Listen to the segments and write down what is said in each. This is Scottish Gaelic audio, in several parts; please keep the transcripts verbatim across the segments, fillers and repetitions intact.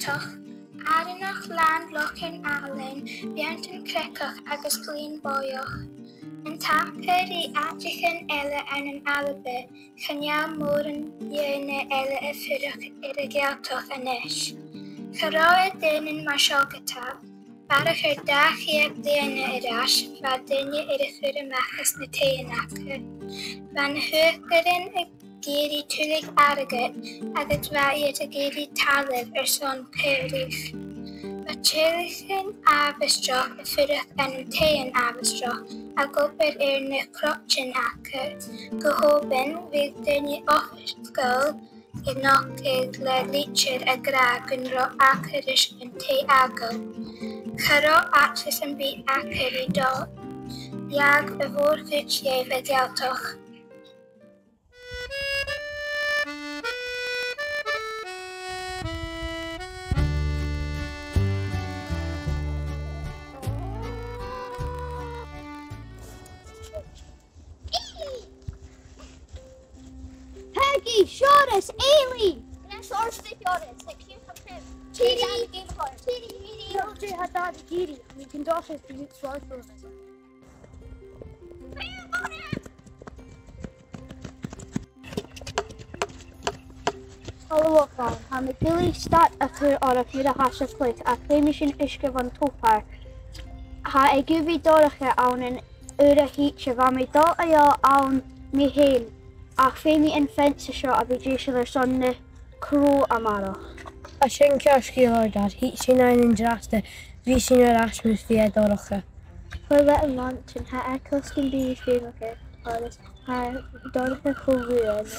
Àrainneachd làn lochan àlainn, beanntan creagach agus glainne bòidheach. An taca ri àiteachan eile ann an Alba, chan eil mòran dhaoine eile a' fuireach air a' Ghàidhealtachd a-nis. Cha robh daoine mar seo ge-tà. Barrachd air dà cheud bliadhna air ais, bha daoine air a chur a-mach às na taighean aca. Bha na h-uachdarain ag iarraidh tuilleadh airgid agus bha iad ag iarraidh talamh airson caoraich. Bha teaghlaichean àbhaisteach a' fuireach ann an taighean àbhaisteach, ag obair air na croitean aca. Gu h-obann, bhiodh daoine oifigeil a' nochdadh le litir ag ràdh gun robh aca ris an taigh fhàgail. Cha robh àite sam bith aca ri dol. Dh'fhàg a' mhòr-chuid dheth a' Ghàidhealtachd. Peigi, Seòras, Eilidh! Gnas orsta Seòras, like, she's okay. Tìoraidh. Tìoraidh. Tìoraidh. No, dè tha Dad ag iarraidh? We can dash it to you, Seòras. Halò, a chlann. Tha mi duilich stad a chur oirbh nuair a tha sibh a' cluich, ach feumaidh sinn uisge bhon tobar. Tha e gu bhith dorcha ann an uair a thìde, bha mi dol a dhol ann mi fhèin, ach feumaidh am feansa seo a bhith deiseil airson na crodh a-màireach. Tha sin ceart gu leòr, Dad. Thèid sinn ann an-dràsta, bidh sinn air ais mus bi e dorcha. Chuir leat an lantern, tha e cosg gum bi feum aige, agus tha e dorcha cho luath a-nis.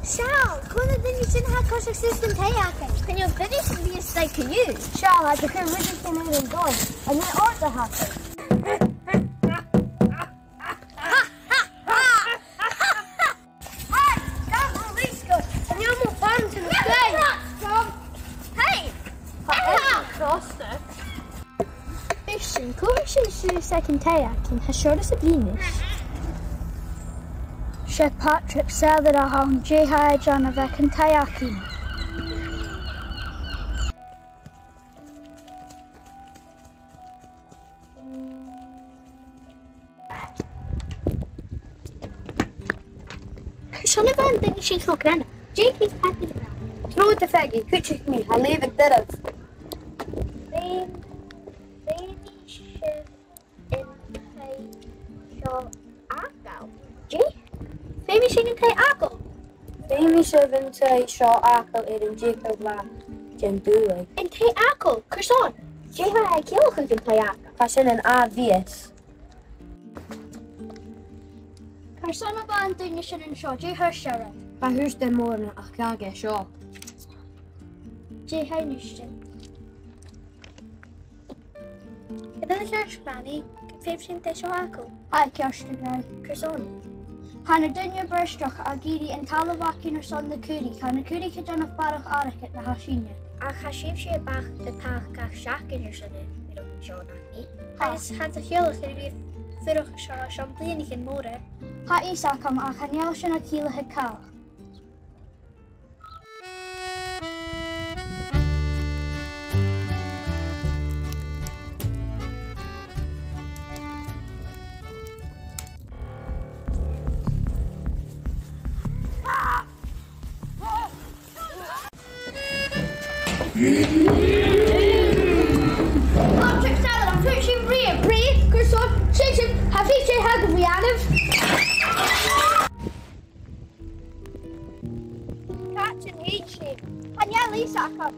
Seall, cò na daoine sin a tha a' coiseachd suas gun taigh againn? Chan eil bidis a' bhith a-staigh an-diugh. Seall, tha iad a' cur rudeigin air an doras. An e òrd a th' aca? Hey, gabh mo leisgeul, chan eil mo bhantan a-staigh. Hey! Tha e crosta. Bidh sinn, cò bhios sinn suas aig an taigh againn, tha Seòras a' bruidhinn ris. 'S e Patrick, saoilidh mi, a th' ann, dè tha e a' dèanamh aig an taigh againn? Carson a bha an duine sin cho grànda? Dè tha e ag ràdh? Trobhad, a Pheigi, cuidich mi, tha e lèir doirbh. Feumaidh, feumaidh sibh an taigh seo fhàgail. Dè? Feumaidh sinn an taigh fhàgail? Feumaidh sibh an taigh seo fhàgail air an deicheamh latha den Dùbhladh. An taigh fhàgail? Carson? Dè tha e a' ciallachadh, an taigh fhàgail? Tha sin an ath-mhìos. Carson a bha an duine sin an seo? Dè thuirt e riut? Cha thuirt e mòran, ach dh'fhàg e seo. Dè tha a-nis? An e ceart, a Mhamaidh, gum feum sinn an taigh seo fhàgail? Tha e ceart, a ghràidh. Carson? Tha na daoine brosnachail ag iarraidh an talamh againn airson na caoraich. Tha na caoraich a' dèanamh barrachd airgid na tha sinne. Ach tha sibhse a' bacadh taigh gach seachdain airson na caoraich seo, nach eil? Tha. Agus tha iad a' ciallachadh gum bi sibh a' fuireach an seo airson bliadhnaichean mòra. Tha fhios agam, ach chan eil sin a' ciallachadh càil. Patrick, saoil, am faod sinn ruith, ruith, carson, sin, sin, tha fios dè tha gu bhith annaibh. Càit an tèid sinn? Chan eil fhios agam.